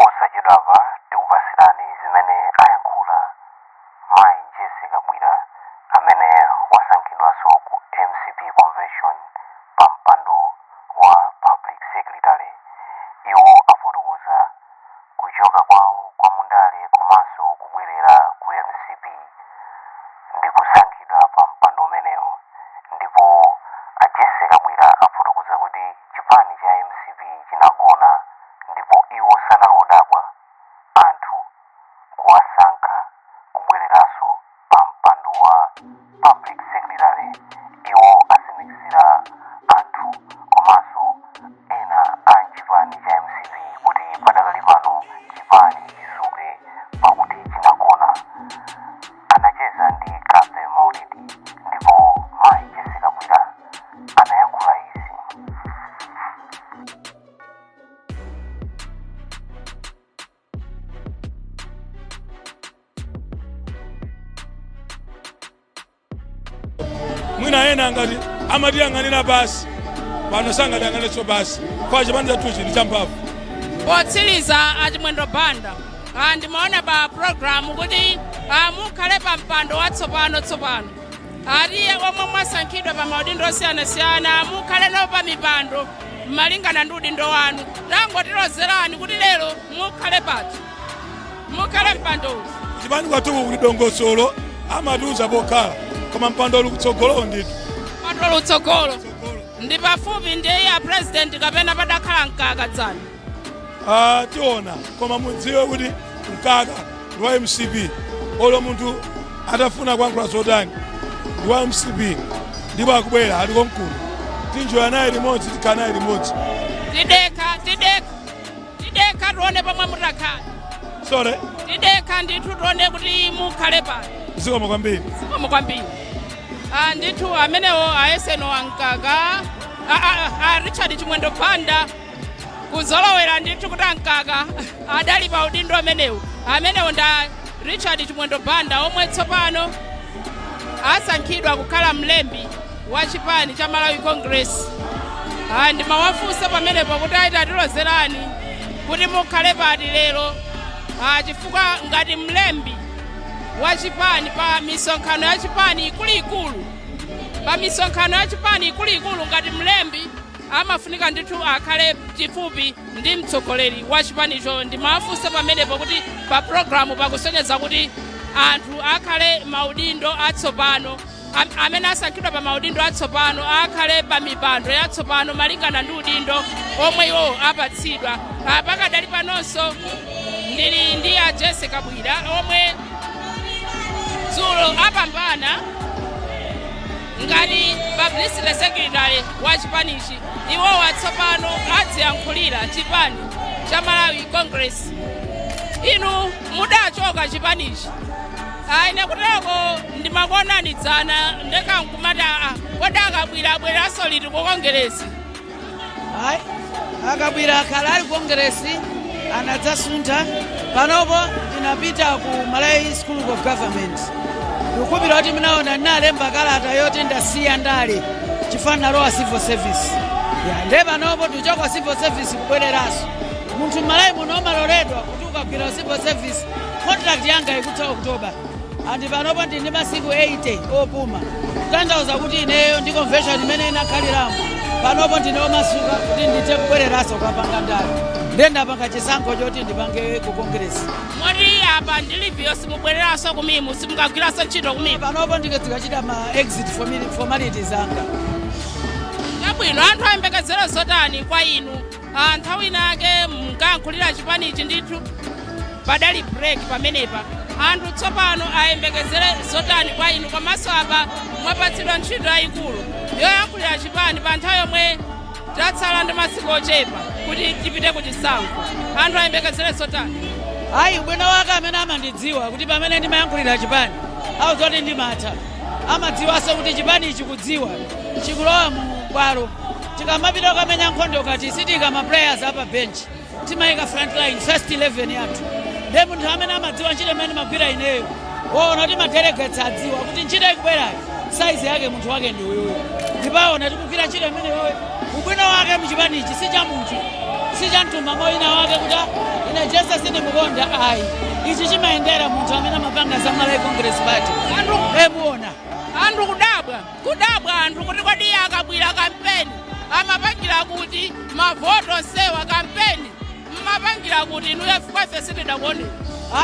Posachedwapa tikupasirani zimene ayankhula Mayi Jessie Kabwila amene wasankhidwanso ku MCP Convention pa mpando wa Public Secretary. Iwo afotokoza kuchoka kwawo kwa mundale komanso kubwerera ku MCP ndi kusankhidwa pa mpando umenewu, ndipo a Jessie Kabwila afotokoza kuti chipani cha MCP chinagona ndipo iwo sanali odabwa anthu kuwasankha kubwereranso pa mpando wa Public Secretary. Iwo atsimikizira anthu komanso ena a mchipani cha MCP kuti padakali pano chipani chidzuke pakuti chinagona. Anacheza ndi Kape Maulidi ndipo Mayi Jessie Kabwila anayankhula izi. Mwina ena ngati amatiyang'anira basi, pano sangatiyang'anirenso basi kwa chipani chathuchi ndi champhamvu. Potsiriza, Achimwendo Banda, ndimaona pa programu kuti mukhale pa mpando watsopano tsopano, atiye omwe mwasankhidwa pa maudindo osiyanasiyana mukhale nawo pa mipando malingana ndi udindo wanu. Tangotilozerani kuti lero mukhale pati, mukhale mpando uti? Chipani kwathuku kuli dongosolo, amatiuza pokhala, koma mpando uli kutsogolo ndithu. Mpando uli kutsogolo ndi pafupi ndi ya President kapena padakhala Mkaka dzana? Ah, tiona, koma mudziwe kuti Mkaka ndi wa MCP. Olo munthu atafuna kuyankhula zotani, ndi wa MCP ndipo akubwera aliko mkulu, tinjoya naye limodzi, tikhala naye limodzi. Tidekha, tidekha, tidekha tione pomwe mutakhala. Sorry. Tidekha ndithu tione kuti mukhale pano. Zikomo kwambiri. Zikomo kwambiri. Ndithu amenewo ayeseno aMkaka, Richard Chimwendo Banda, kuzolowera ndithu kuti aMkaka adali pa udindo amenewu. Amenewo nda Richard Chimwendo Banda omwe tsopano asankhidwa kukhala mlembi wa chipani cha Malawi Congress. Ndimawafunsa pamenepo kuti aiti atilozerani kuti mukhale pati lero, chifukwa ngati mlembi wa chipani pa misonkhano ya chipani ikuluikulu, pa misonkhano ya chipani ikuluikulu, ngati mlembi amafunika ndithu akhale chifupi ndi mtsogoleri wa chipanicho. Ndimawafunsa pamenepo kuti pa programu pakusonyeza kuti anthu akhale maudindo atsopano, amene asankhidwa pa maudindo atsopano akhale pa mipando yatsopano malingana ndi udindo omwe iwo apatsidwa. Pakadali panonso ndili ndi a Jessie Kabwila omwe dzulo apambana ngati publicity secretary wa chipanichi. Iwowa tsopano adziyankhulira chipani cha Malawi Congress. Inu mudachoka chipanichi, ine kutereko ndimakuonani dzana ndekha nkumati, aa, kodi aKabwila abwereranso liti ku Kongeresi? Hayi, aKabwila akhala ali Kongeresi, anadzasuntha. Panopo ndinapita ku Malawi School of Government. Ndikukhulupirira kuti munaona ndinalemba kalata yoti ndasiya ndale chifukwa ndinalowa civil service ya. Nde panopo tikuchoka civil service kubwereranso. Munthu m'Malawi muno umaloledwa kuti ukagwira civil service, contract yanga ikutha October and panopo ndili ndi masiku 80 opuma, kutanthauza kuti ineyo ndi convention imene inakhaliramo, panopo ndine omasuka kuti ndithe kubwereranso kukapanga ndale. Ndiye ndapanga chisankho choti ndipange ku Congress. Moti apa ndi leave yo, simubwereranso ku MIM, simukagwiranso ntchito ku MIM? Panopo ndikachita ma exit formalities anga. Chabwino, anthu ayembekezere zotani kwa inu? Nthawi inake munkayankhulira chipanichi ndithu, padali break pamenepa. Anthu tsopano ayembekezere zotani kwa inu? Komanso apa mwapatsidwa ntchito yayikulu yoyankhulira chipani pa nthawi yomwe tatsala ndi masiku ochepa kuti tipite ku chisankho. Anthu ayembekezere zotani? Ayi, ubwino wake amene amandidziwa kuti pamene ndimayankhulira chipani auza kuti ndimatha, amadziwanso kuti chipani ichi kudziwa chikulowa mu bwalo. Tikamapita kukamenya nkhondo kati sitiyika ma players apa bench, timayika front line, first 11 yathu. Ndiye munthu amene amadziwa ntchito imene magwira ineyo waona kuti ma delegates adziwa kuti ntchito ikubwerayo size yake munthu wake ndi uyuyo, ndipo aona tikugwira ntchito imeneyoyo. Ubwino wake muchipanichi si cha munthu, si cha mtumba wina wake kuti ine Ine Jese sindimukonda ayi. Ichi chimayendera munthu amene amapanga za Malawi Congress Party. Emuona. Anthu kudabwa, kudabwa anthu kuti kodi akabwira kampeni amapangira kuti mavoto onsewa, kampeni mmapangira kuti inuyo? Ife sitidakuoneni.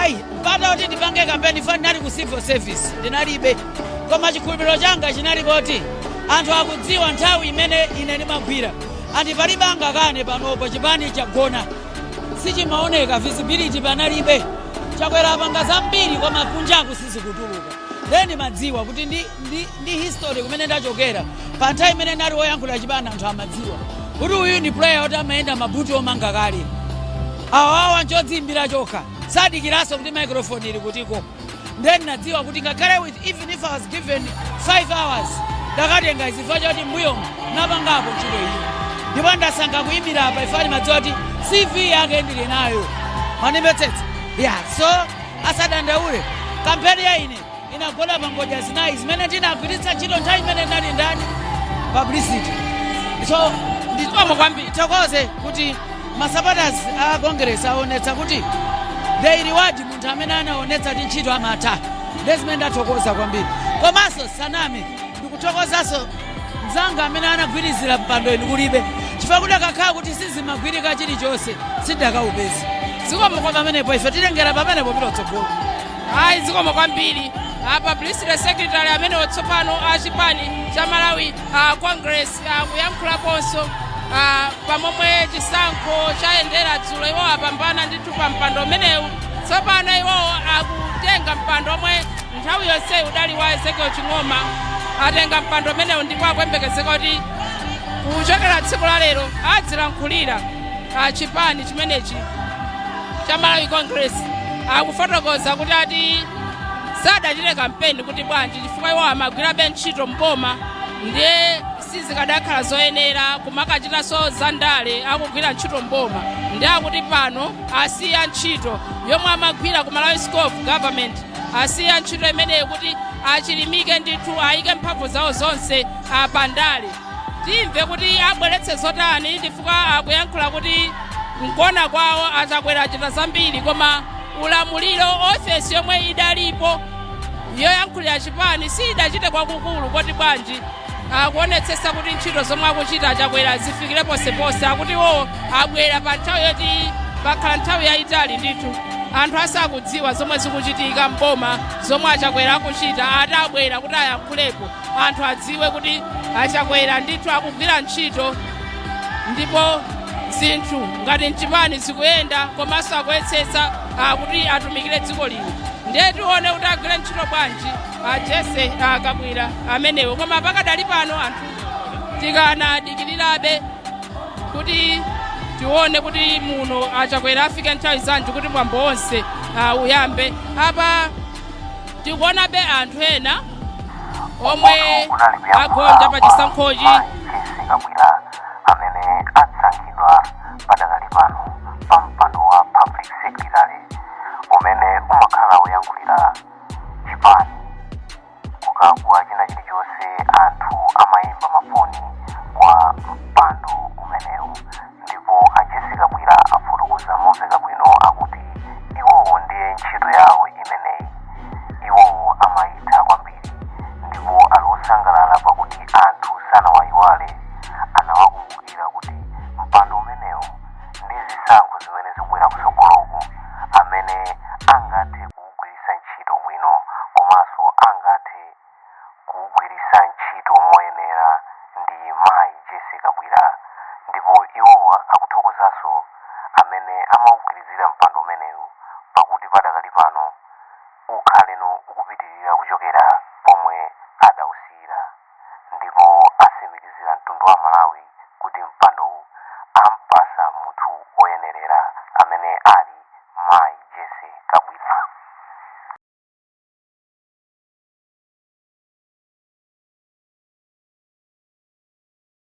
Ayi, mpata kuti ndipange kampeni fa ndinali ku civil service ndinalibe, koma chikhulupiriro changa chinali poti anthu akudziwa nthawi imene ine ndimagwira. Anti palibe angakane panopo, chipani chagona, sichimaoneka, visibility panalibe. Chakwera apanga zambiri, koma kunjaku sizikutuluka. Then madziwa kuti ndi history kumene ndachokera, pa nthawi imene ndali woyankhula chipani, anthu amadziwa kuti uyu ndi player kuti amayenda mabuti omanga kale. Awawa nchodziimbira chokha, sadikiranso kuti microphone ili kutiko. Then nadziwa kuti ngakhale with even if I was given 5 hours, ndakatenga chifukwa choti mbuyomu napangapo ntchito iyo. Ndipo ndasankha kuyimira apa ifani, madziwa kuti CV yake ndili nayo, manimvetsetsa? Yeah, so asadandaule. Kampeni ya ine inagona pa ngodya zinayi zimene ndinagwiritsa ntchito nthawi imene ndinali ndani publicity. So Zikomo kwambiri. Ndithokoze kuti ma supporters a Congress aonetsa kuti they reward munthu amene anaonetsa kuti ntchito amatha. Ndezimene ndathokoza kwambiri. Komanso saname, ndikuthokozanso mzanga amene anagwirizira mpando inu kulibe, chifukwa kuti akakhala kuti sizimagwirika chilichonse, sindakaupeza. Zikomo kwa pamenepo, ife tilengera pamenepo pita tsogolo. Ayi, zikomo kwambiri. A publicity secretary amene tsopano a chipani cha Malawi Congress akuyankhulaponso pamomwe chisankho chayendera dzulo. Iwo apambana ndithu pa mpando umenewu. Tsopano iwowo akutenga mpando omwe nthawi yonseyi udali wa Ezekiel Ching'oma. Atenga mpando umenewu ndipo akuyembekezeka kuti kuchokera tsiku la lero adzilankhulira chipani chimenechi cha Malawi Congress. Akufotokoza kuti ati sadachite kampeni kuti bwanji, chifukwa iwo amagwirabe ntchito mboma, ndiye sizikadakhala zoyenera kumakachitanso zandale akugwira ntchito mboma. Ndiye akuti pano asiya ntchito yomwe amagwira ku Malawi School of Government, asiya ntchito imeneyi kuti achilimike ndithu, ayike mphamvu zawo zonse pandale. Timve kuti abweretse zotani, chifukwa akuyankhula kuti mkuona kwawo achakwera achita zambiri, koma ulamuliro, ofesi yomwe idalipo yoyankhulira chipani sidachite kwakukulu koti bwanji. Akuonetsetsa kuti ntchito zomwe akuchita achakwera zifikire posepose. Akuti iwowo abwera pa nthawi yoti pakhala nthawi yayitali ndithu anthu asakudziwa zomwe zikuchitika mboma, zomwe achakwera akuchita. Ati abwera kuti ayankhulepo, anthu adziwe kuti achakwera ndithu akugwira ntchito ndipo zinthu ngati mchipani zikuyenda, komanso akuyesetsa kuti atumikire dziko lino. Ndiye tione kuti agwire ntchito bwanji a Jesse Kabwira amenewo. Koma pakadali pano anthu tikanadikirirabe kuti tione kuti muno achakwera afike nthawi zanji kuti mwambo wonse uyambe. Apa tikuonabe anthu ena omwe agonja pa chisankhochi. Jesse Kabwira amene asankhidwa padakali pano pa mpando wa public secretary umene umakhala woyankhulira chipani kukagwa china chilichonse, anthu amayimba mafoni kwa mpando umenewu. Ndipo a Jesse Kabwira afotokoza momveka bwino, akuti iwowo ndiye ntchito yawo imeneyi, iwowo amayitha kwambiri, ndipo ali osangalala pakuti anthu sanawayiwale, anawakumbukira kuti mpando umenewu ndi zisankho zimene zikubwera kutsogoloku, amene angathe kuwugwiritsa ntchito bwino komanso angathe kuwugwiritsa ntchito moyenera ndi mayi Jesse Kabwira. Ndipo iwowa akuthokozanso amene amawugwirizira mpando umenewu, pakuti padakali pano ukhaleno ukupitirira kuchokera pomwe adawusiyira, ndipo atsimikizira mtundu wa Malawi kuti mpandowu ampasa munthu oyenerera amene ali mayi Jesse Kabwira.